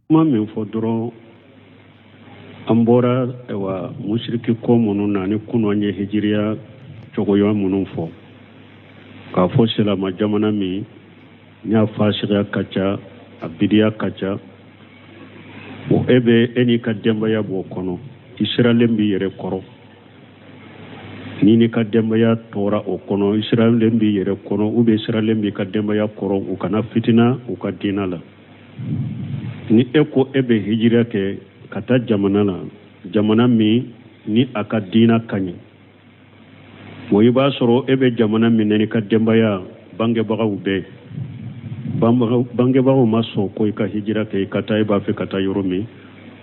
Kuma min fɔ dɔrɔn, an bɔra ayiwa musiriki ko minnu na ni kunu an ye hijiriya cogoya minnu fɔ, k'a fɔ silama jamana min n'a fasiya ka ca, a bidiya ka ca, o e bɛ e n'i ka denbaya b'o kɔnɔ, i siralen b'i yɛrɛ kɔrɔ. N'i n'i ka denbaya tora o kɔnɔ, i siralen b'i yɛrɛ kɔrɔ ou bien siralen b'i ka denbaya kɔrɔ, u kana fitina u ka diina la. Ni e ko e bɛ hijira kɛ ka taa jamana la, jamana min ni a ka diina ka ɲi, bon i b'a sɔrɔ e bɛ jamana min na n'i ka denbaya bangebagaw bɛɛ bangebagaw ma sɔn ko i ka hijira kɛ i ka taa, e b'a fɛ ka taa yɔrɔ min,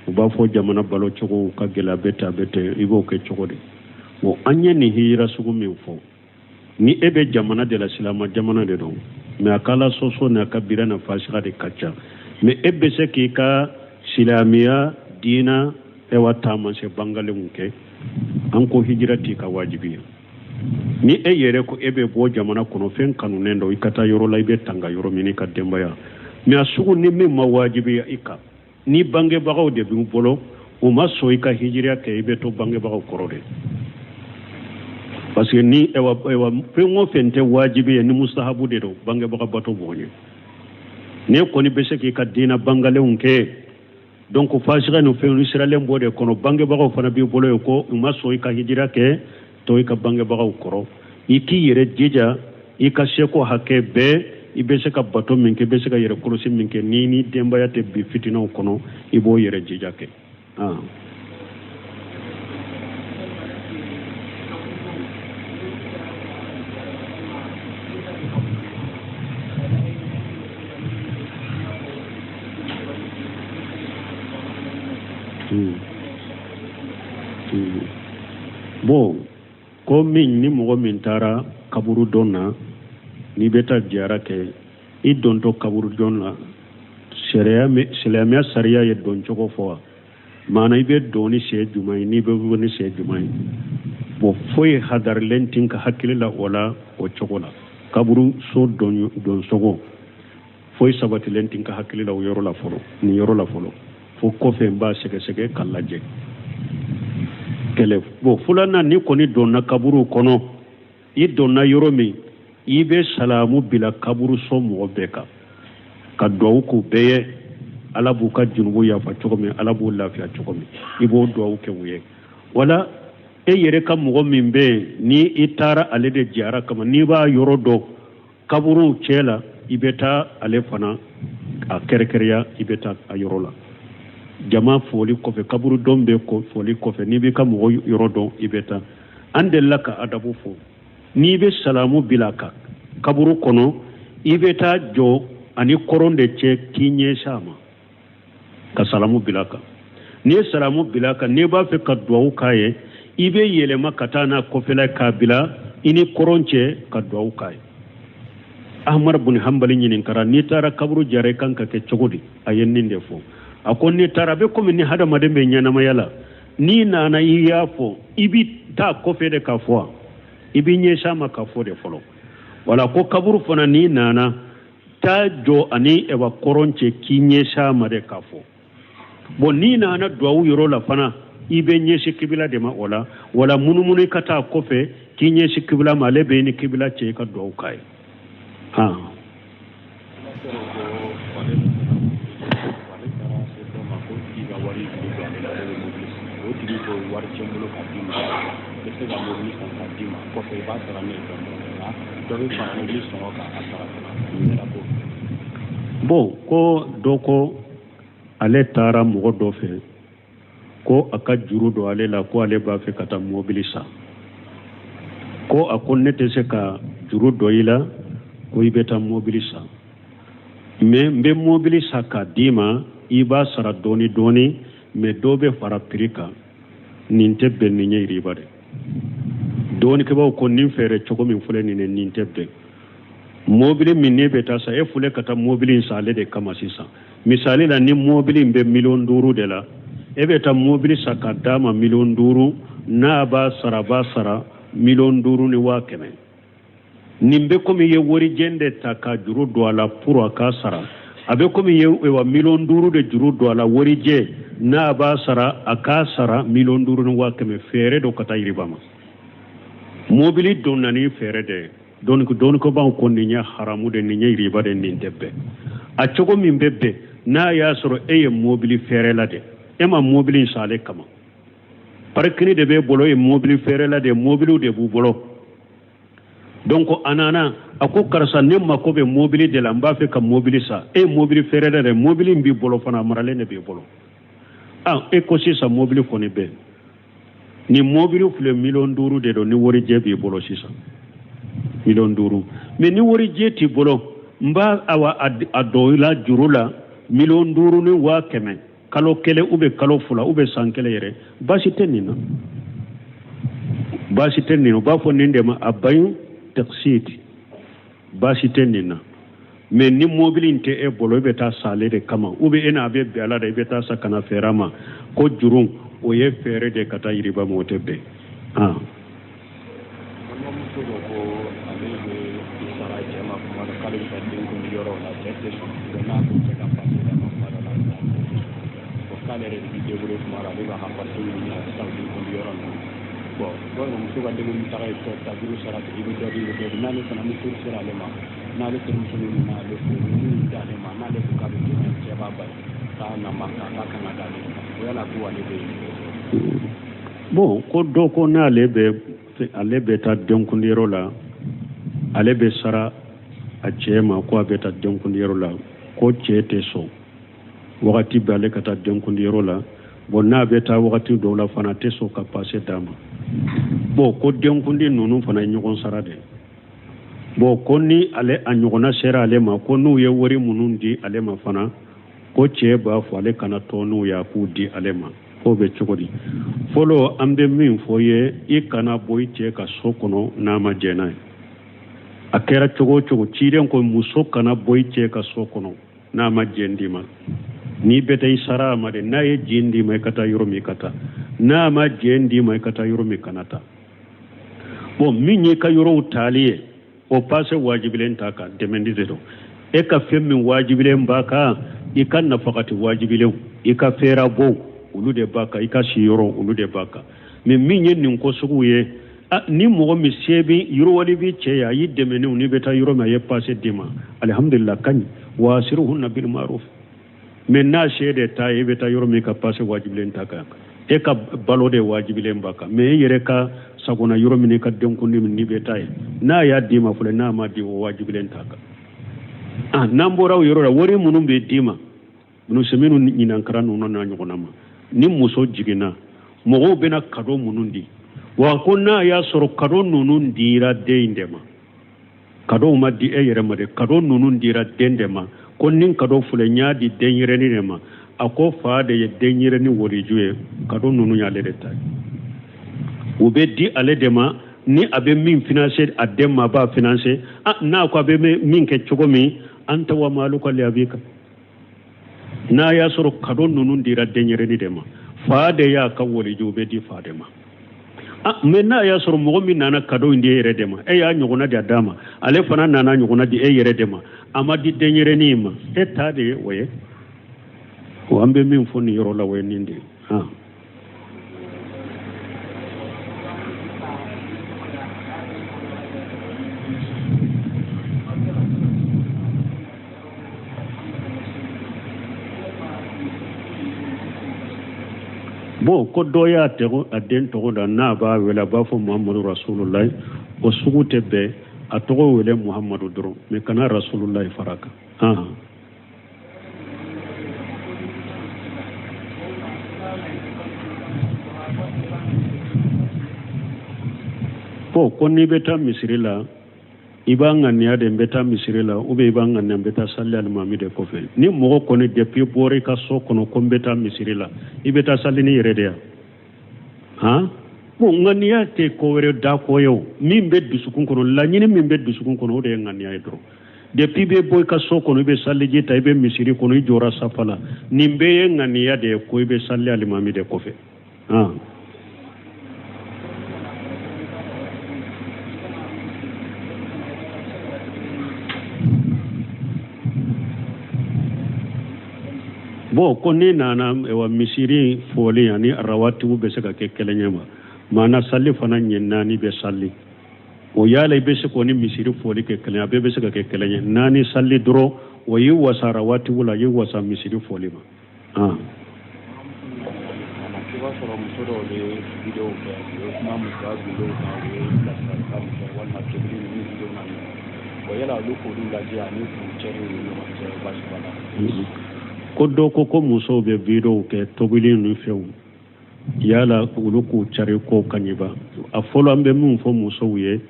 u b'a fɔ jamana balo cogo ka gɛlɛ, a bɛ ten, a bɛ ten, i b'o kɛ cogo di? Bon, an ye nin hijira sugu min fɔ, ni e bɛ jamana de la, silama jamana de don, mais a ka ala sɔsɔ ni a ka bida na fasiya de ka ca, mais e bɛ se k'i ka silamiya diina ewa taamasiyɛn bangalenw kɛ, an ko hijira t'i ka wajibi ye. Ni e yɛrɛ ko e bɛ bɔ jamana kɔnɔ, fɛn kanunen don i ka taa yɔrɔ la i bɛ tanga yɔrɔ min i ka denbaya, mais a sugu ni min ma wajibiya i kan, ni bangebagaw de b'i bolo, u ma sɔn i ka hijiriya kɛ, i bɛ to bangebagaw kɔrɔ de, parce que ni ewa ewa fɛn o fɛn tɛ wajibi ye, ni mustahabu de don, bangebaga bato b'o ɲɛ. N'e kɔni bɛ se k'i ka diina bangalenw kɛ, donc fasiya ni fɛn siralen b'o de kɔnɔ, bangebagaw fana b'i bolo yen ko u ma sɔn i ka hijira kɛ, to i ka bangebagaw kɔrɔ, i k'i yɛrɛ jija i ka seko hakɛ bɛɛ, i bɛ se ka bato min kɛ, i bɛ se ka yɛrɛ kɔlɔsi min kɛ, n'i ni denbaya tɛ bin fitinaw kɔnɔ, i b'o yɛrɛ jija kɛ. Ah. Bon, ko min ni mɔgɔ min taara kaburudon na, n'i bɛ taa jiyara kɛ, i dontɔ kaburudon na, silamɛya sariya ye don cogo fɔ wa? Maana i bɛ don ni sen jumɛn ye, n'i bɛ bɔ ni sen jumɛn ye? Bon, foyi hadarilen tɛ n ka hakili la o la, o cogo la, kaburu so don cogo foyi sabatilen tɛ n ka hakili la o yɔrɔ la fɔlɔ, nin yɔrɔ la fɔlɔ, fo kɔfɛ n b'a sɛgɛsɛgɛ ka lajɛ. Kɛlɛ bon filanan, n'i kɔni donna kaburu kɔnɔ, i donna yɔrɔ min, i bɛ salamu bila kaburu so mɔgɔ bɛɛ kan, ka duwawu k'u bɛɛ ye, ala b'u ka junubu yafa cogo min, ala b'u lafiya cogo min, i b'o duwawu kɛ u ye. Wala e yɛrɛ ka mɔgɔ min bɛ yen ni i taara ale de jiyara kama, n'i b'a yɔrɔ dɔn kaburuw cɛ la, i bɛ taa ale fana a kɛrɛkɛrɛya, i bɛ taa a yɔrɔ la jama foli kɔfɛ, kaburu don bɛ foli kɔfɛ, n'i b'i ka mɔgɔ yɔrɔ dɔn, i bɛ taa. An delila ka adabu fɔ, n'i bɛ salamu bila kan kaburu kɔnɔ, i bɛ taa jɔ ani kɔrɔn de cɛ k'i ɲɛsin a ma ka salamu bila kan. N'i ye salamu bila kan, n'i b'a fɛ ka duwawu k'a ye, i bɛ yɛlɛma ka taa n'a kɔfɛla k'a bila i ni kɔrɔn cɛ ka duwawu k'a ye. Ahmad bun Hanbali ɲininkara, n'i taara kaburu jara, i kan ka kɛ cogo di? A ye nin de fɔ, a ko n'i taara, a bɛ komi ni hadamaden bɛ ɲɛnamaya la, n'i nana i y'a fɔ, i bɛ taa kɔfɛ de k'a fɔ, i b'i ɲɛsin a ma k'a fɔ de fɔlɔ. Wala ko kaburu fana, n'i nana, taa jɔ ani ɛwa kɔrɔn cɛ k'i ɲɛsin a ma de k'a fɔ. Bon, n'i nana duwawu yɔrɔ la fana, i bɛ ɲɛsin kibila de ma o la, wala munumunu i ka taa kɔfɛ k'i ɲɛsin kibila ma, ale bɛ i ni kibila cɛ, i ka duwawu k'a ye. Han. Bon, ko dɔ ko ale taara mɔgɔ dɔ fɛ ko a ka juru don ale la, ko ale b'a fɛ ka taa mobili san, ko a ko ne tɛ se ka juru don i la ko i bɛ taa mobili san, mais n bɛ mobili san k'a d'i ma, i b'a sara dɔɔni dɔɔni, mais dɔ bɛ fara prix kan. Nin tɛ bɛn, nin ye riba de. Dɔnnikɛbaaw ko nin fɛɛrɛ cogo min filɛ nin ye, nin tɛ bɛn. Mobili min ne bɛ taa san, e filɛ ka taa mobili in san ale de kama sisan. Misali la, ni mobili in bɛ 5 miliyɔn de la, e bɛ taa mobili san ka d'a ma 5 miliyɔn, n'a b'a sara, a b'a sara 5,1 miliyɔn. Nin bɛ komi i ye warijɛ de ta ka juru don a la pour a k'a sara. A bɛ komi ye wa 5 miliyɔn de juru don a la warijɛ, n'a b'a sara, a k'a sara 5,1 miliyɔn. Feere don ka taa yiriba ma. Mobili donna ni feere de ye. Dɔnnikɛbaaw ko nin ye haramu de, nin ye riba de, nin tɛ bɛn. A cogo min bɛ bɛn, n'a y'a sɔrɔ e ye mobili feerela de, e ma mobili in san ale kama, parking de b'e bolo, e ye mobili feerela de, mobiliw de b'u bolo. Donc a nana, a ko karisa, ne mako bɛ mobili de la, n b'a fɛ ka mobili san. E ye mobili feerela de, mobili in b'i bolo fana, a maralen de b'i bolo. Ah, e ko sisan mobili kɔni bɛ nin mobili filɛ, 5 miliyɔn de don. Ni warijɛ b'i bolo sisan, 5 miliyɔn. Mais ni warijɛ t'i bolo, n b'a awa a dɔ la juru la 5,1 miliyɔn, kalo 1 ou bien kalo 2 ou bien san 1 yɛrɛ. Baasi tɛ nin na, baasi tɛ nin na. U b'a fɔ nin de ma a bayu taksiti. Baasi tɛ nin na. Mais ni mobili in tɛ e bolo, i bɛ taa san ale de kama, ou bien e n'a bɛ bɛn a la de, i bɛ taa san ka na feere a ma ko juru, o ye feere de ka taa yiriba ma, o tɛ bɛn. Ah. Balimamuso dɔ ko ale bɛ i sara cɛ ma kuma dɔ, k'ale bɛ taa denkundi yɔrɔ la, cɛ tɛ sɔn. N'a ko cɛ ka pase d'a ma kuma dɔ la, bon, k'ale yɛrɛ de b'i débrouiller kuma dɔ, ale b'a ka pase ɲini a bɛ taa denkundi yɔrɔ ninnu. Bon, walima muso ka denkundi taga ye ta juru sara, i bɛ dɔ di, i bɛ dɔ di. N'ale fana ni turu sera ale ma, n'ale terimuso min nana ale fo min d'ale ma, n'ale ko k'a bɛ kɛ, cɛ b'a bali k'a na ma k'a kana d'ale ma. O yala ko ale bɛ yen. Bon, ko dɔ ko n'ale bɛ, ale bɛ taa denkundiyɔrɔ la, ale bɛ sara a cɛ ma ko a bɛ taa denkundiyɔrɔ la, ko cɛ tɛ sɔn wagati bɛɛ ale ka taa denkundiyɔrɔ la. Bon, n'a bɛ taa wagati dɔw la fana, a tɛ sɔn ka pase d'a ma. Bon, ko denkundi ninnu fana ye ɲɔgɔn sara de. Bon, ko ni ale a ɲɔgɔnna sera ale ma, ko n'u ye wari minnu di ale ma fana, ko cɛ b'a fɔ ale kana tɔ n'u y'a k'u di ale ma, k'o bɛ cogo di? Fɔlɔ, an bɛ min fɔ ye, i kana bɔ i cɛ ka so kɔnɔ n'a ma jɛn n'a ye. A kɛra cogo o cogo, ciden ko muso kana bɔ i cɛ ka so kɔnɔ n'a ma jɛn d'i ma. N'i bɛ taa, i sara a ma de. N'a ye jɛn d'i ma i ka taa yɔrɔ min, i ka taa. N'a ma jɛn d'i ma i ka taa yɔrɔ min, kana taa. Bon, min y'i ka yɔrɔw taali ye, o pase wajibilen t'a kan, dɛmɛdi de don. E ka fɛn min wajibilen b'a kan, i ka nafakati wajibilenw, i ka fɛɛrɛbɔw, olu de b'a kan, i ka siyɔrɔ, olu de b'a kan. Mais min ye nin ko sugu ye, ni mɔgɔ min se bi yiriwali bi cɛ ye, a y'i dɛmɛniw, n'i bɛ taa yɔrɔ min, a ye pase d'i ma, alihamudulila, ka ɲi. Wa asiruhunna bil ma'ruf. Mais n'a se de t'a ye, i bɛ taa yɔrɔ min, ka pase wajibilen t'a kan, e ka balo de wajibilen b'a kan. Mais e yɛrɛ ka sagona yɔrɔ min, i ka denkundi min, n'i bɛ taa ye, n'a y'a d'i ma fɔlɔ, n'a ma di, o wajibilen t'a kan. Ah, n'an bɔra o yɔrɔ la, wari minnu bɛ d'i ma, minnu ɲinankara ninnu n'a ɲɔgɔnna ma, ni muso jiginna, mɔgɔw bɛna kado minnu di, wa ko n'a y'a sɔrɔ kado ninnu dira den in de ma, kadow ma di e yɛrɛ ma de, kado ninnu dira den de ma, ko nin kado filɛ, n y'a di denyɛrɛnin de ma, a ko fa de ye denyɛrɛnin waliju ye, kado ninnu y'ale de ta ye, u bɛ di ale de ma. Ni a bɛ min financer a den ma, a b'a financer. Ah, n'a ko a bɛ min kɛ cogo min, anta wa maluka li abika. N'a y'a sɔrɔ kado ninnu dira denyɛrɛnin de ma, fa de y'a ka waliju, u bɛ di fa de ma. Ah, mais n'a y'a sɔrɔ mɔgɔ min nana kado in di e yɛrɛ de ma, e y'a ɲɔgɔnna di a d'a ma, ale fana nana ɲɔgɔnna di e yɛrɛ de ma, a ma di denyɛrɛnin ma, e ta de ye o ye. O an bɛ min fɔ nin yɔrɔ la, o ye nin de ye. Ah. Bon, ko dɔ y'a tɔgɔ, a den tɔgɔ da, n'a b'a wele, a b'a fɔ Muhamadu Rasululayi, o sugu tɛ bɛn. A tɔgɔ wele Muhamadu dɔrɔn, mais kana Rasululayi fara kan. Ah. Bon, ko n'i bɛ taa misiri la, i b'a ŋaniya de n bɛ taa misiri la, ou bien i b'a ŋaniya n bɛ taa sali alimami de kɔfɛ. Ni mɔgɔ kɔni depuis bɔra i ka so kɔnɔ ko n bɛ taa misiri la, i bɛ taa sali ni yɛrɛ de yan. Han, bon, ŋaniya tɛ ko wɛrɛ da ko ye. O min bɛ dusukun kɔnɔ, laɲini min bɛ dusukun kɔnɔ, o de ye ŋaniya ye dɔrɔn. Depuis i bɛ bɔ i ka so kɔnɔ, i bɛ saliji ta, i bɛ misiri kɔnɔ, i jɔra safa la, nin bɛɛ ye ŋaniya de ye ko i bɛ sali alimami de kɔfɛ. Han. Bon, ko n'i nana wa misiri fɔli ani rawatibu bɛ se ka kɛ kelen ye ma, maana sali fana ɲɛ naani bɛ sali o, yala i bɛ se k'o ni misiri fɔli kɛ kelen? A bɛɛ bɛ se ka kɛ kelen ye. Naani sali dɔrɔn, o y'i wasa rawatibu la, a y'i wasa misiri fɔli ma. I b'a sɔrɔ muso dɔw bɛ videow kɛ, u bɛ kuma musoya gundow kan, u bɛ bilasiralikan min kɛ walima tobili ninnu videow n'a ɲɔgɔn. Bon, yala olu k'olu lajɛ ani k'u cɛri u ni ɲɔgɔn cɛ, baasi b'a la? Ko dɔ ko ko musow bɛ videow kɛ tobili ni fɛnw, yala olu k'u cari ko ka ɲi ba? A fɔlɔ, an bɛ min fɔ musow ye,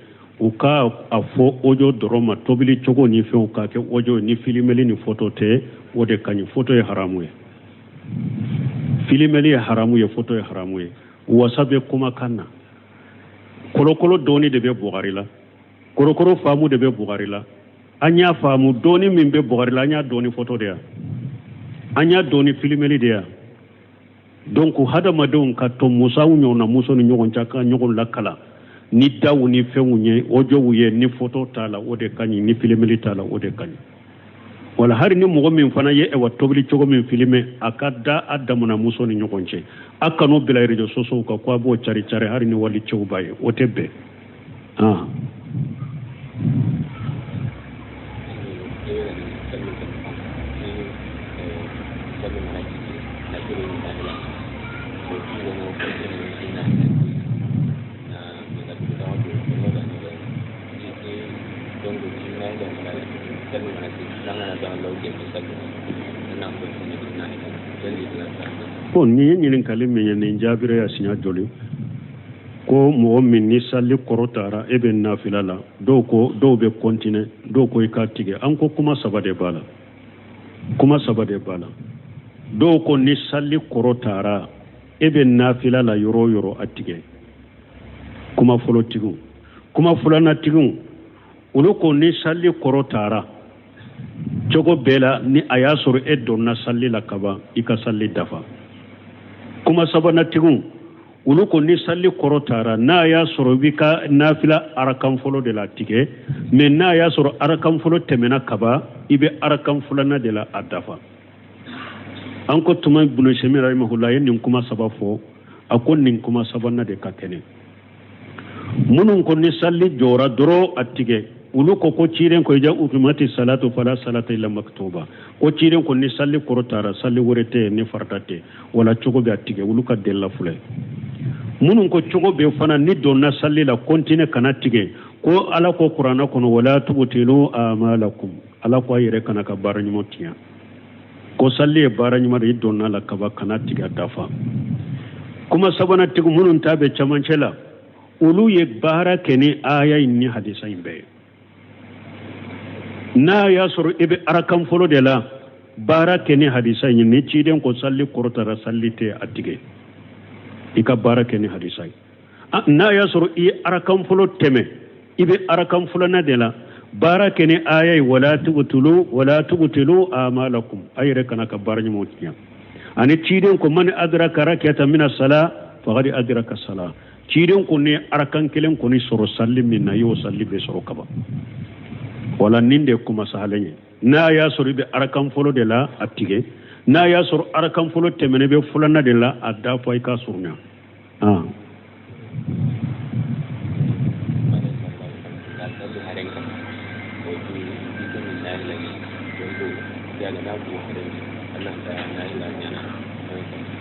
u ka a fɔ audio dɔrɔn ma, tobili cogo ni fɛnw k'a kɛ audio ni filimeli ni photo tɛ, o de ka ɲi. Photo ye haramu ye, filimeli ye haramu ye, photo ye haramu ye. Wasa bɛ kumakan na, kolokolo dɔɔni de bɛ bugari la, korokoro faamu de bɛ bugari la. An y'a faamu dɔɔni min bɛ bugari la, an y'a dɔɔni photo de ya, an y'a dɔɔni filimeli de ya. Donc hadamadenw ka to musaw ɲɔgɔn na, muso ni ɲɔgɔn cɛ, ka ɲɔgɔn lakala ni daw ni fɛnw ye, audiow ye, ni photo t'a la, o de ka ɲi, ni filimeli t'a la, o de ka ɲi. Wala hari ni mɔgɔ min fana ye ɛwa tobili cogo min filime, a ka da a damana muso ni ɲɔgɔn cɛ, a kan'o bila réseaux sociaux kan ko a b'o cari cari, hari ni wali cɛw b'a ye, o tɛ bɛn. Ko nin ye ɲininkali min ye, nin jaabira ya siɲɛ joli? Ko mɔgɔ min ni sali kɔrɔ taara, e bɛ nafila la, dɔw ko dɔw bɛ continuer, dɔw ko i k'a tigɛ. An ko kuma saba de b'a la, kuma saba de b'a la. Dɔw ko ni sali kɔrɔ taara, e bɛ nafila la yɔrɔ o yɔrɔ, a tigɛ. Kuma fɔlɔtigiw. Kuma filanatigiw, olu ko ni sali kɔrɔ taara cogo bɛɛ la, ni a y'a sɔrɔ e donna sali la kaban, i ka sali dafa. Kuma sabanatigiw, olu ko ni sali kɔrɔ taara, n'a y'a sɔrɔ i b'i ka nafila arakan fɔlɔ de la, tigɛ, mais n'a y'a sɔrɔ arakan fɔlɔ tɛmɛna kaban, i bɛ arakan filanan de la, a dafa. An ko tuma Ibunu Semi rahimahullah ye nin kuma saba fɔ, a ko nin kuma sabanan de ka kɛnɛ. Minnu ko ni sali jɔra dɔrɔn a tigɛ, olu ko ko ciden ko iza ukimati salatu fala salata illa maktuba, ko ciden ko ni sali kɔrɔ taara, sali wɛrɛ tɛ ni farida tɛ, wala cogo bɛ a tigɛ, olu ka delila filɛ. Minnu ko cogo bɛ fana, ni donna sali la, continuer, kana tigɛ, ko Ala ko kuranɛ kɔnɔ wala tubtilu amalakum, Ala ko a yɛrɛ kana ka baara ɲuman tiɲɛ, ko sali ye baara ɲuman de, i donna la kaba, kana tigɛ, dafa. Kuma sabanan tigi, minnu ta bɛ cɛmancɛ la, olu ye baara kɛ ni aya in ni hadisa in bɛɛ ye. N'a y'a sɔrɔ i bɛ arakan fɔlɔ de la, baara kɛ ni hadisa in ye, ni ciden ko sali kɔrɔtara, sali tɛ, a tigɛ, i ka baara kɛ ni hadisa ye. N'a y'a sɔrɔ i ye arakan fɔlɔ tɛmɛ, i bɛ arakan filanan de la, baara kɛ ni aya ye, wala tubtulu wala tubtilu amalakum, a yɛrɛ kana ka baara ɲumanw tiɲɛ. Ani ciden ko man adraka rakata mina sala faqad adraka sala, ciden ko ni arakan kelen kɔni sɔrɔ sali min na, i y'o sali bɛɛ sɔrɔ kaban. Wala nin de ye kuma sahalen ye. N'a y'a sɔrɔ i bɛ arakan fɔlɔ de la, a tigɛ. N'a y'a sɔrɔ arakan fɔlɔ tɛmɛnen, i bɛ filanan de la, a dafa, i k'a surunya.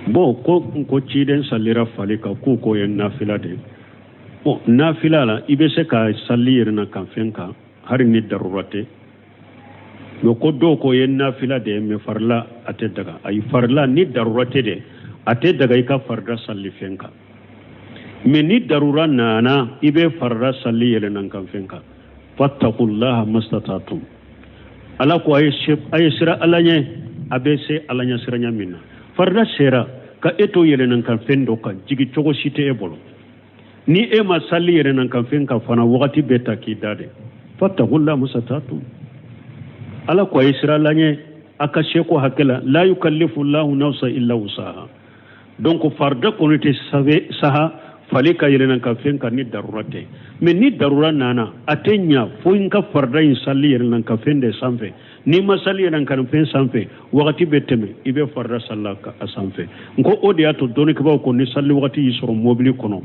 Bon, ko ciden salira fali kan, k'u k'o ye nafila de ye. Bon, nafila la, i bɛ se ka sali yɛrɛ na kan fɛn kan, hali ni darura tɛ. Mais ko dɔw k'o ye nafila de ye, mais farila a tɛ daga. Ayi, farila ni darura tɛ dɛ, a tɛ daga i ka farida sali fɛn kan. Mais ni darura nana, i bɛ farida sali yɛlɛnna kan fɛn kan. Fattakullaha mastatatum, Ala ko a ye siran Ala ɲɛ, a bɛ se Ala ɲɛ siranya min na. Farida sera ka e to yɛlɛnna kan fɛn dɔ kan, jigi cogo si tɛ e bolo. Ni e ma sali yɛlɛnna kan fɛn kan fana, wagati bɛɛ ta k'i da de. Fattakullaha mastatatum, Ala ko a ye siran Ala ɲɛ a ka seko hakɛ la. La yukallifu llahu nafsa illa wusaha. Donc farida kɔni tɛ saha. Fali ka yɛlɛnkanfɛn kan ni darura tɛ. Mais ni darura nana, a tɛ ɲa fo n ka farida in sali yɛlɛnkanfɛn de sanfɛ. N'i ma sali yɛlɛnkanfɛn sanfɛ, wagati bɛ tɛmɛ, i bɛ farida sali a sanfɛ. N ko o de y'a to dɔnnikɛbaaw ko ni sali wagati y'i sɔrɔ mobili kɔnɔ,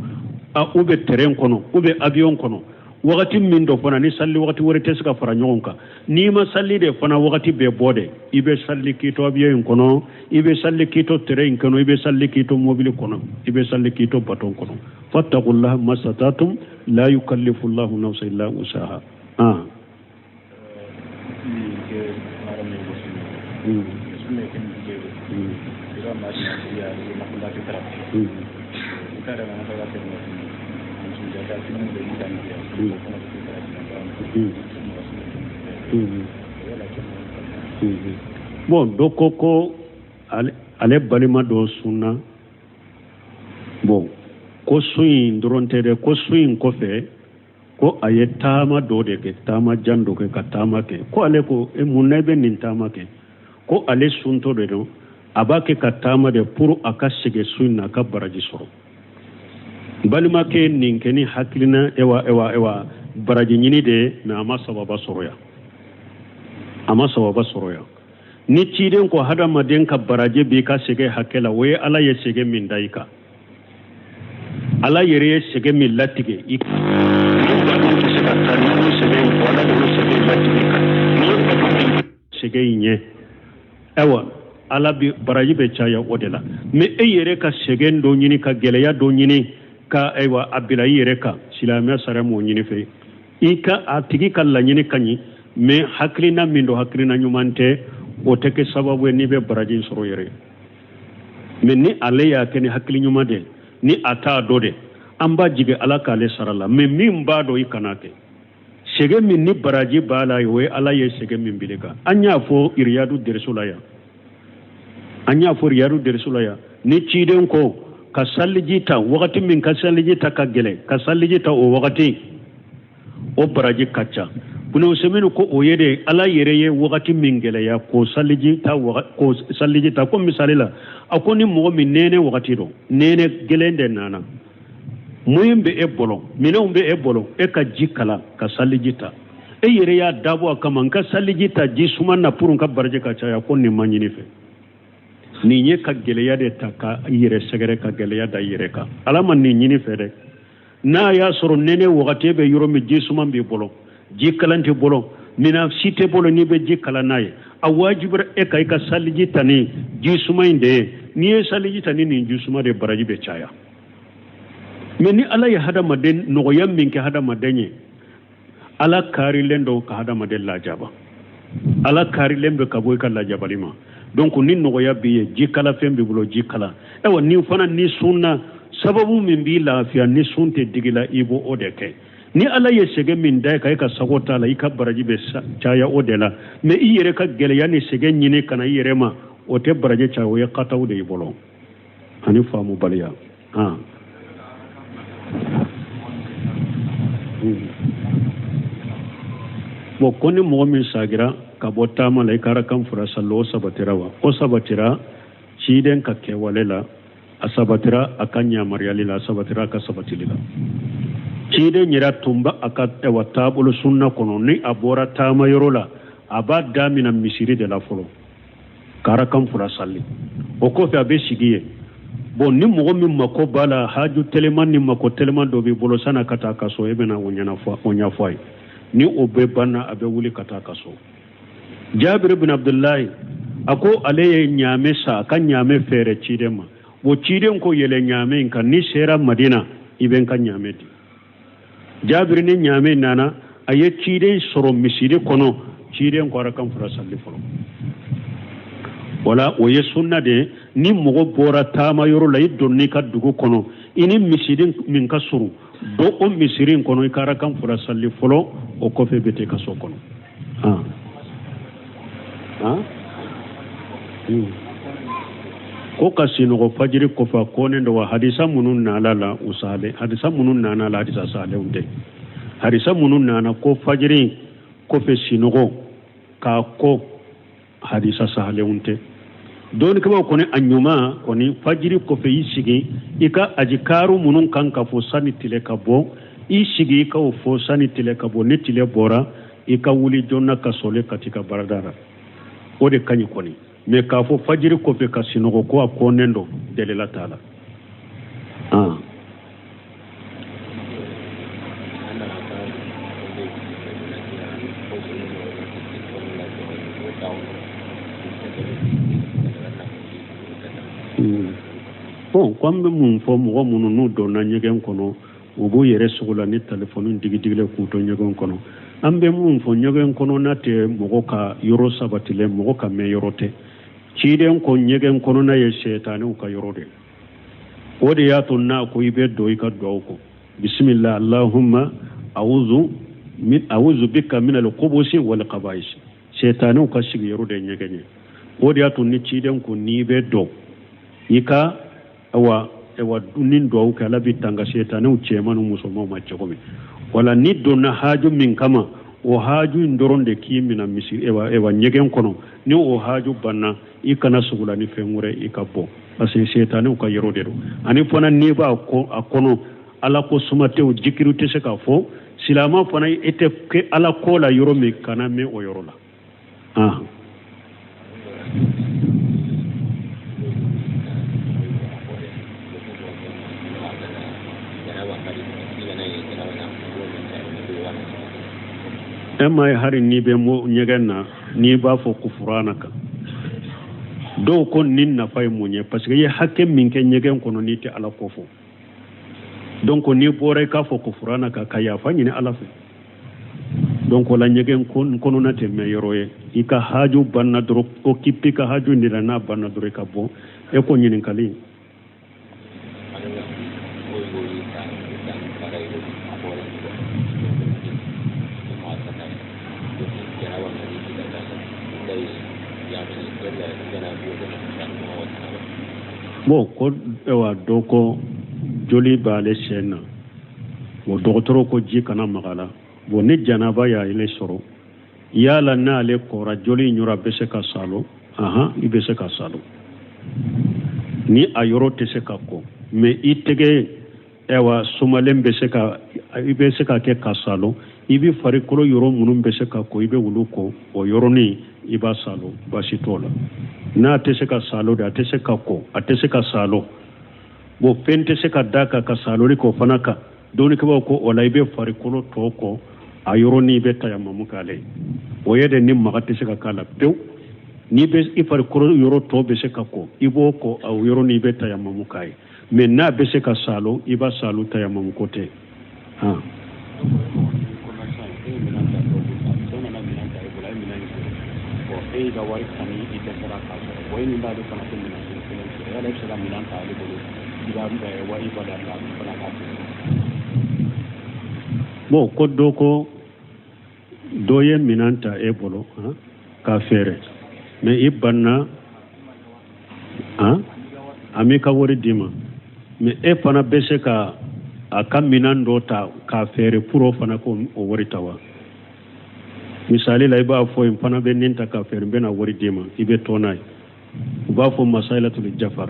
a ou bien terrain kɔnɔ, ou bien avion kɔnɔ, wagati min dɔ fana ni sali wagati wɛrɛ tɛ se ka fara ɲɔgɔn kan, n'i ma sali de fana wagati bɛ bɔ de, i bɛ sali k'i to avion in kɔnɔ, i bɛ sali k'i to terrain in kɔnɔ, i bɛ sali k'i to mobili kɔnɔ, i bɛ sali k'i to baton kɔnɔ. Fattaqullaha masatatum la yukallifullahu nafsan illa wusaha. Ah. Bon, dɔ ko ko ale balima dɔ sunna. Bon, ko sun in dɔrɔn tɛ dɛ, ko sun in kɔfɛ ko a ye taama dɔ de kɛ, taama jan dɔ kɛ, ka taama kɛ. Ko ale ko e mun na i bɛ nin taama kɛ? Ko ale suntɔ de don, a b'a kɛ ka taama de pour a ka segin sun in na, a ka baraji sɔrɔ. Balimakɛ nin kɛ ni hakilina ewa ewa ewa baraji ɲini de ye, mais a ma sababa sɔrɔ yan, a ma sababa sɔrɔ yan. Ni ciden ko hadamaden ka baraji b'i ka sɛgɛn hakɛ la, o ye Ala ye sɛgɛn min da i kan, Ala yɛrɛ ye sɛgɛn min latigɛ i kan. Ni bato tɛ se ka taa ni o sɛgɛn in kɔ, Ala de y'o sɛgɛn latigɛ i kan. N'i ye bato min sɛgɛn in ɲɛ, ayiwa, Ala bi baraji bɛ caya o de la. Mais e yɛrɛ ka sɛgɛn dɔ ɲini, ka gɛlɛya dɔ ɲini, ka ayiwa a bila i yɛrɛ kan, silamɛya sariya m'o ɲini fɛ. I ka a tigi ka laɲini ka ɲi, mais hakilina min don, hakilina ɲuman tɛ, o tɛ kɛ sababu ye n'i bɛ baraji sɔrɔ yɛrɛ. Mais ni ale y'a kɛ ni hakili ɲuman de, ni a t'a dɔn de, an b'a jigin Ala k'ale sara la. Mais min b'a dɔn, i kana kɛ. Sɛgɛn min ni baraji b'a la, o ye Ala ye sɛgɛn min bili kan. An y'a fɔ Riyadu deriso la yan, an y'a fɔ Riyadu deriso la yan, ni ciden ko ka saliji ta wagati min ka saliji ta ka gɛlɛn, ka saliji ta o wagati, o baraji ka ca. Bunu Usaymin ko o ye de Ala yɛrɛ ye wagati min gɛlɛya k'o saliji ta, k'o saliji ta. Ko misali la, a ko ni mɔgɔ min nɛnɛ wagati don, nɛnɛ gɛlɛn de nana, moyen bɛ e bolo, minɛnw bɛ e bolo, e ka ji kala ka saliji ta, e yɛrɛ y'a dabɔ a kama n ka saliji ta ji suma na pour n ka baraji ka caya, ko nin ma ɲini fɛ. Nin ye ka gɛlɛya de ta ka i yɛrɛ sɛgɛrɛ, ka gɛlɛya da i yɛrɛ kan. Ala ma nin ɲini fɛ dɛ. N'a y'a sɔrɔ nɛnɛ wagati bɛ yɔrɔ min, ji suma b'i bolo, ji kalan t'i bolo, minɛn si tɛ bolo n'i bɛ ji kalan n'a ye, a wajibira e ka i ka saliji ta ni ji suma in de ye. N'i ye saliji ta ni nin ji suma de, baraji bɛ caya. Mais ni Ala ye hadamaden nɔgɔya min kɛ hadamaden ye, Ala kaarilen don ka hadamaden lajaba, Ala kaarilen bɛ ka bɔ i ka lajabali ma. Donc ni nɔgɔya b'i ye, ji kalafɛn b'i bolo, ji kala. Ayiwa, ni fana ni sunna, sababu min b'i lafiya ni sun tɛ digi la, i b'o de kɛ. Ni Ala ye sɛgɛn min da i kan, i ka sago t'a la, i ka baraji bɛ caya o de la. Mais i yɛrɛ ka gɛlɛya ni sɛgɛn ɲini ka na i yɛrɛ ma, o tɛ baraji caya, o ye kataw de y'i bolo ani faamubaliya. Bon, ko ni mɔgɔ min sagira ka bɔ taama la, i ka arakan fila sali, o sabatira wa? O sabatira ciden ka kɛwale la, a sabatira a ka ɲamaruyali la, a sabatira a ka sabatili la. Ciden yɛrɛ tun bɛ a ka ɛwa taabolo sunna kɔnɔ, ni a bɔra taama yɔrɔ la, a b'a damina misiri de la fɔlɔ ka arakan fila sali, o kɔfɛ a bɛ sigi yen. Bon, ni mɔgɔ min mako b'a la, haju teliman ni mako teliman dɔ b'i bolo, san'a ka taa ka so, e bɛna o ɲɛnafɔ, o ɲɛfɔ a ye. Ni o bɛɛ banna, a bɛ wuli ka taa ka so. Jabiri bin Abdullahi a ko ale ye ɲaamɛ sa, a ka ɲaamɛ feere ciden ma. O ciden ko yɛlɛ ɲaamɛ in kan, n'i sera Madina i bɛ n ka ɲaamɛ di. Jabiri ni ɲaamɛ nana, a ye ciden sɔrɔ misiri kɔnɔ, ciden ko arakan fila sali fɔlɔ. Wala o ye sunna de ye. Ni mɔgɔ bɔra taama yɔrɔ la, i donn'i ka dugu kɔnɔ, i ni misiri min ka surun, don o misiri in kɔnɔ, i ka arakan fila sali fɔlɔ, o kɔfɛ i bɛ taa i ka so kɔnɔ. Ko ka sinɔgɔ fajiri kɔfɛ, a kɔnnen don wa? Hadisa minnu nana la, u sahalen, hadisa minnu nana la, hadisa sahalenw tɛ. Hadisa minnu nana ko fajiri kɔfɛ sinɔgɔ k'a kɔ, hadisa sahalenw tɛ. Dɔnnikɛbaaw kɔni a ɲuman kɔni fajiri kɔfɛ i sigi i ka ajikaru minnu kan ka fɔ sani tile ka bɔ, i sigi i ka o fɔ sani tile ka bɔ. Ni tile bɔra, i ka wuli joona ka sɔli ka t'i ka baarada la, o de ka ɲi kɔni. Mais k'a fɔ fajiri kɔfɛ ka sinɔgɔ ko a kɔnnen don, delila t'a la. Bon, ko an bɛ mun fɔ mɔgɔ minnu n'u donna ɲɛgɛn kɔnɔ, u b'u yɛrɛ sogo la ni telefɔni digidigilen k'u to ɲɛgɛn kɔnɔ. An bɛ mun fɔ, ɲɛgɛn kɔnɔna tɛ mɔgɔ ka yɔrɔ sabatilen, mɔgɔ ka mɛn yɔrɔ tɛ. Ciden ko ɲɛgɛn kɔnɔna ye sɛtanɛw ka yɔrɔ de. O de y'a to n'a ko i bɛ don i ka duwawu kɔ, bisimila allahumma awuzu min awuzu bika min al-khubusi wal khaba'is, sɛtanɛw ka sigiyɔrɔ de ye ɲɛgɛn ye. O de y'a to ni ciden ko n'i bɛ don i ka awa awa ni duwawu kɛ, Ala b'i tanga sɛtanɛw cɛman ni musomanw ma cogo min. Wala n'i donna haju min kama, o haju in dɔrɔn de k'i mina misiri ewa ewa ɲɛgɛn kɔnɔ. Ni o haju banna, i kana sugula ni fɛn wɛrɛ, i ka bɔ, parce que sɛtanɛw ka yɔrɔ de don. Ani fana n'i b'a kɔnɔ, Ala ko suma tɛ, o jikiriw tɛ se ka fɔ. Silama fana i tɛ kɛ Ala ko la yɔrɔ min, kana mɛn o yɔrɔ la. E ma ye, hari n'i bɛ ɲɛgɛn na, n'i b'a fɔ kufuranaka, dɔw ko nin nafa ye mun ye? Parce que i ye hakɛ min kɛ ɲɛgɛn kɔnɔ n'i tɛ Ala ko fɔ, donc n'i bɔra i k'a fɔ kufuranaka ka yafa ɲini Ala fɛ. Donc o la ɲɛgɛn kɔnɔna tɛ mɛn yɔrɔ ye. I ka haju banna dɔrɔn, occupe ka haju de la, n'a banna dɔrɔn i ka bɔ. E ko ɲininkali. Bon, ko ayiwa, dɔ ko joli b'ale sen na, bon, dɔgɔtɔrɔ ko ji kana maga la. Bon, ni janaba y'ale sɔrɔ, yala n'ale kɔra joli in yɔrɔ, a bɛ se ka salo? Ahan, i bɛ se ka salo ni a yɔrɔ tɛ se ka ko, mais i tɛgɛ ayiwa sumalen bɛ se ka, i bɛ se ka kɛ ka salo. I bɛ farikolo yɔrɔ minnu bɛ se ka ko, i bɛ olu ko, o yɔrɔnin i b'a salo, baasi t'o la. N'a tɛ se ka salo de, a tɛ se ka ko, a tɛ se ka salo, bon, fɛn tɛ se ka d'a kan ka saloli k'o fana kan, dɔnnikɛbaaw ko o la i bɛ farikolo tɔ kɔ, a yɔrɔnin i bɛ tayamamu k'ale ye. O ye de ni maga tɛ se ka k'a la pewu. N'i bɛ i farikolo yɔrɔ tɔ bɛ se ka ko, i b'o ko, a yɔrɔnin i bɛ tayamamu k'a ye. Mais n'a bɛ se ka salo, i b'a salo, tayamamu ko tɛ. Han, e y'i ka wari kani, i dɛsɛra k'a sɔrɔ. Bon, e min b'ale fana tɛ minɛn sugu kelen feere, yala e bɛ se ka minɛn ta ale bolo i b'a wari bɔ dabila a fana k'a feere? Bon, ko dɔ ko dɔ ye minɛn ta e bolo k'a feere, mais i banna, a m'i ka wari d'i ma, mais e fana bɛ se ka a ka minɛn dɔ ta k'a feere pour o fana ko o wari ta wa? Misali la, i b'a fɔ n fana bɛ nin ta k'a feere, n bɛna wari d'i ma, i bɛ tɔ n'a ye. U b'a fɔ masailatul jafar,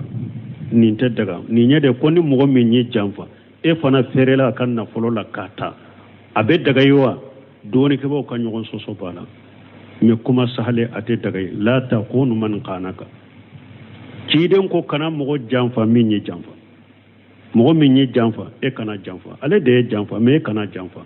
nin tɛ daga. Nin ye de ko ni mɔgɔ min y'i janfa, e fana feerela a ka nafolo la k'a ta, a bɛ daga ye wa? Dɔnnikɛbaaw ka ɲɔgɔn sɔsɔ b'a la, mais kuma sahale, a tɛ daga ye. La takunu man khanaka, ciden ko kana mɔgɔ janfa min ye janfa. Mɔgɔ min ye janfa, e kana janfa. Ale de ye janfa, mais e kana janfa.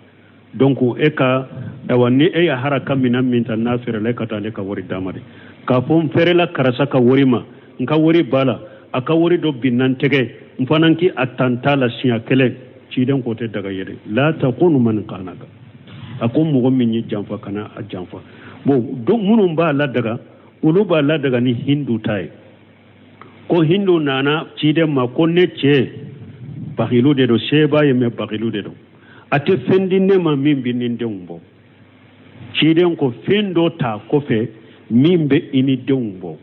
Donc e ka ayiwa, ni e ye haraka minɛn min ta n'a feerela, e ka taa ale ka wari d'a ma de. K'a fɔ n feerela karisa ka wari ma, n ka wari b'a la, a ka wari dɔ binna n tɛgɛ, n fana k'i a tan t'a la siɲɛ kelen, ciden ko tɛ daga ye dɛ. La takunu man khanaka, a ko mɔgɔ min ye janfa, kana a janfa. Bon, donc minnu b'a ladaga, olu b'a ladaga ni Hindu ta ye. Ko Hindu nana ciden ma ko ne cɛ bakilu de don, seba ye, mais bakilu de don, a tɛ fɛn di ne ma min bɛ ni denw bɔ. Ciden ko fɛn dɔ ta kɔfɛ min bɛ i ni denw bɔ.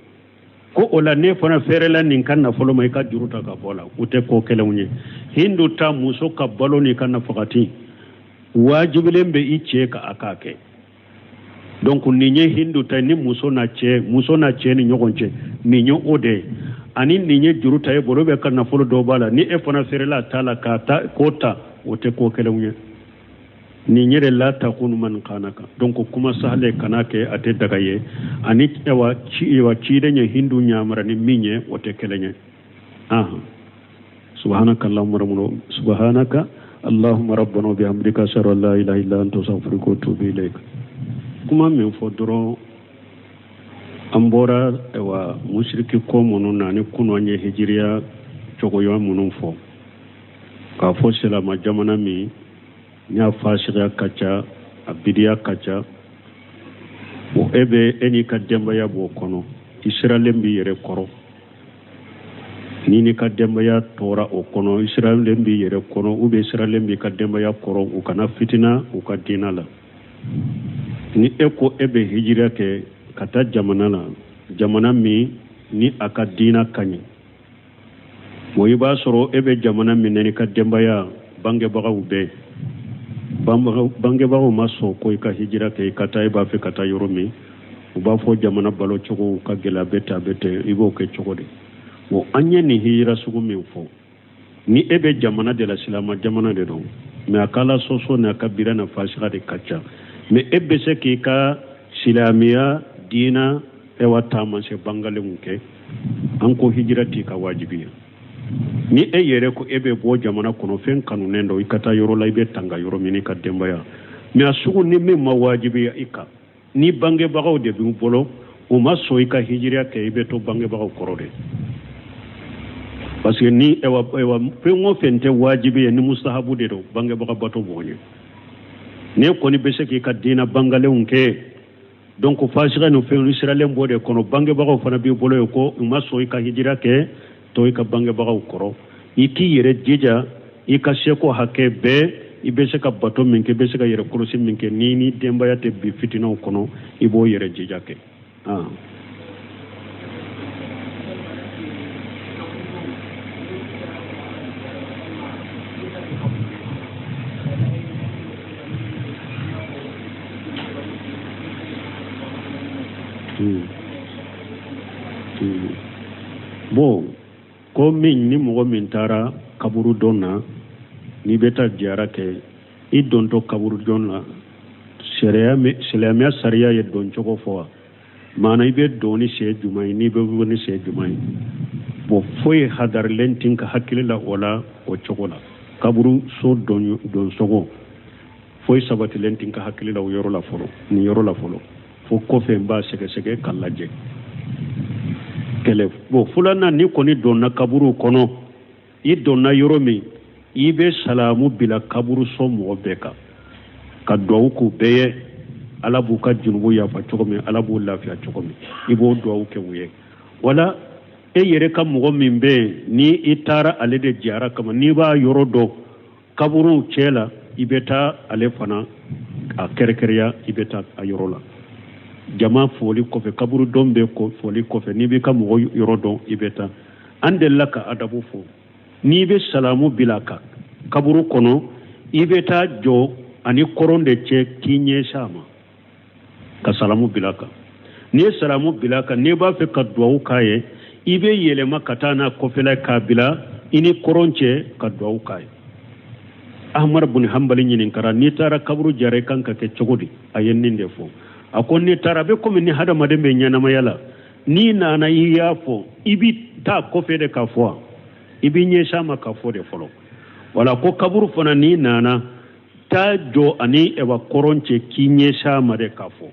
Ko o la ne fana feerela nin ka nafolo ma, i ka juru ta ka bɔ la. U tɛ ko kelenw ye. Hindu ta, muso ka balo n'i ka nafagati wajibilen bɛ i cɛ ka a k'a kɛ. Donc nin ye hindu ta ye ni muso n'a cɛ muso n'a cɛ ni ɲɔgɔn cɛ nin ye o de ye ani nin ye juru ta e bolo bɛ ka nafolo dɔ b'a la ni e fana feerela ta la k'a ta k'o ta o tɛ ko kelenw ye nin yɛrɛ la takunu man kanaka donc kuma sahale kana kɛ a tɛ daga ye ani ewa ci ewa ciden ye hindu ɲamara ni min ye o tɛ kelen ye ahan subhanaka allahumma rabbana subhanaka allahumma rabbana wa bihamdika ashhadu an la ilaha illa anta astaghfiruka wa atubu ilaik kuma min fɔ dɔrɔn an bɔra ewa musiriki ko minnu na ni kunu an ye hijiriya cogoya minnu fɔ k'a fɔ silama jamana min n'a fasiya ka ca a bidiya ka ca o e bɛ e n'i ka denbaya b'o kɔnɔ i siralen b'i yɛrɛ kɔrɔ ni n'i ka denbaya tora o kɔnɔ i siralen b'i yɛrɛ kɔrɔ ou bien siralen b'i ka denbaya kɔrɔ u kana fitina u ka diina la ni e ko e bɛ hijira kɛ ka taa jamana la jamana min ni a ka diina ka ɲi bon i b'a sɔrɔ e bɛ jamana min na n'i ka denbaya bangebagaw bɛ bangebagaw ma sɔn ko i ka hijira kɛ i ka taa e b'a fɛ ka taa yɔrɔ min u b'a fɔ jamana balo cogo ka gɛlɛ a bɛ ten a bɛ ten i b'o kɛ cogo di bon an ye nin hijira sugu min fɔ ni e bɛ jamana de la silama jamana de don mais a ka ala sɔsɔ ni a ka bida na fasiya de ka ca mais e bɛ se k'i ka silamɛya diina ewa taamasiyɛn bangalenw kɛ an ko hijira t'i ka wajibi ye ni e yɛrɛ ko e bɛ bɔ jamana kɔnɔ fɛn kanunen don i ka taa yɔrɔ la i bɛ tanga yɔrɔ min i ka denbaya mais a sugu ni min ma wajibiya i kan ni bangebagaw de b'i bolo u ma sɔn i ka hijiriya kɛ i bɛ to bangebagaw kɔrɔ de parce que ni ewa ewa fɛn o fɛn tɛ wajibi ye ni mustahabu de don bangebaga bato b'o ye n'e kɔni bɛ se k'i ka diina bangalenw kɛ donc fasiya ni fɛn siralen b'o de kɔnɔ bangebagaw fana b'i bolo ye ko u ma sɔn i ka hijira kɛ to i ka bangebagaw kɔrɔ i k'i yɛrɛ jija i ka seko hakɛ bɛɛ i bɛ se ka bato min kɛ i bɛ se ka yɛrɛ kɔlɔsi min kɛ ni ni denbaya tɛ bin fitinaw kɔnɔ i b'o yɛrɛ jija kɛ ah. Hmm. Hmm. Bon ko min ni mɔgɔ min taara kaburu don na n'i bɛ taa jiyara kɛ i dontɔ kaburu don na silamɛya sariya ye don cogo fɔ wa maana i bɛ don ni sen jumɛn ye n'i bɛ bɔ ni sen jumɛn ye bon foyi hadarilen tɛ n ka hakili la o la o cogo la kaburu so don cogo foyi sabatilen tɛ n ka hakili la o yɔrɔ la fɔlɔ nin yɔrɔ la fɔlɔ fo kɔfɛ n b'a sɛgɛsɛgɛ k'a lajɛ kɛlɛ bon filanan n'i kɔni donna kaburu kɔnɔ i donna yɔrɔ min i bɛ salamu bila kaburu so mɔgɔ bɛɛ kan ka duwawu k'u bɛɛ ye ala b'u ka junubu yafa cogo min ala b'u lafiya cogo min i b'o duwawu kɛ u ye wala e yɛrɛ ka mɔgɔ min bɛ yen ni i taara ale de jiyara kama n'i b'a yɔrɔ dɔn kaburuw cɛ la i bɛ taa ale fana a kɛrɛkɛrɛya i bɛ taa a yɔrɔ la jama foli kɔfɛ kaburu don bɛ foli kɔfɛ n'i b'i ka mɔgɔ yɔrɔ dɔn i bɛ taa an delila ka adabu fɔ n'i bɛ salamu bila a kan kaburu kɔnɔ i bɛ taa jɔ ani kɔrɔn de cɛ k'i ɲɛsin a ma ka salamu bila a kan n'i ye salamu bila a kan n'i b'a fɛ ka duwawu k'a ye i bɛ yɛlɛma ka taa n'a kɔfɛla k'a bila i ni kɔrɔn cɛ ka duwawu k'a ye ahmad bun hanbali ɲininkara n'i taara kaburu jara i kan ka kɛ cogo di a ye nin de fɔ a ko n'i taara a bɛ komi ni hadamaden bɛ ɲɛnamaya la n'i nana i y'a fɔ i bɛ taa kɔfɛ de k'a fɔ wa i b'i ɲɛsin a ma k'a fɔ de fɔlɔ wala ko kaburu fana n'i nana taa jɔ ani ɛwa kɔrɔn cɛ k'i ɲɛsin a ma de k'a fɔ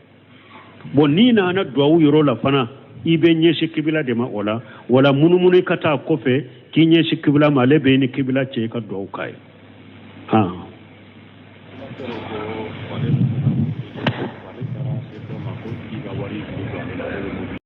bon n'i nana duwawu yɔrɔ la fana i bɛ ɲɛsin kibila de ma o la wala munumunu i ka taa kɔfɛ k'i ɲɛsin kibila ma ale bɛ i ni kibila cɛ i ka duwawu k'a ye han.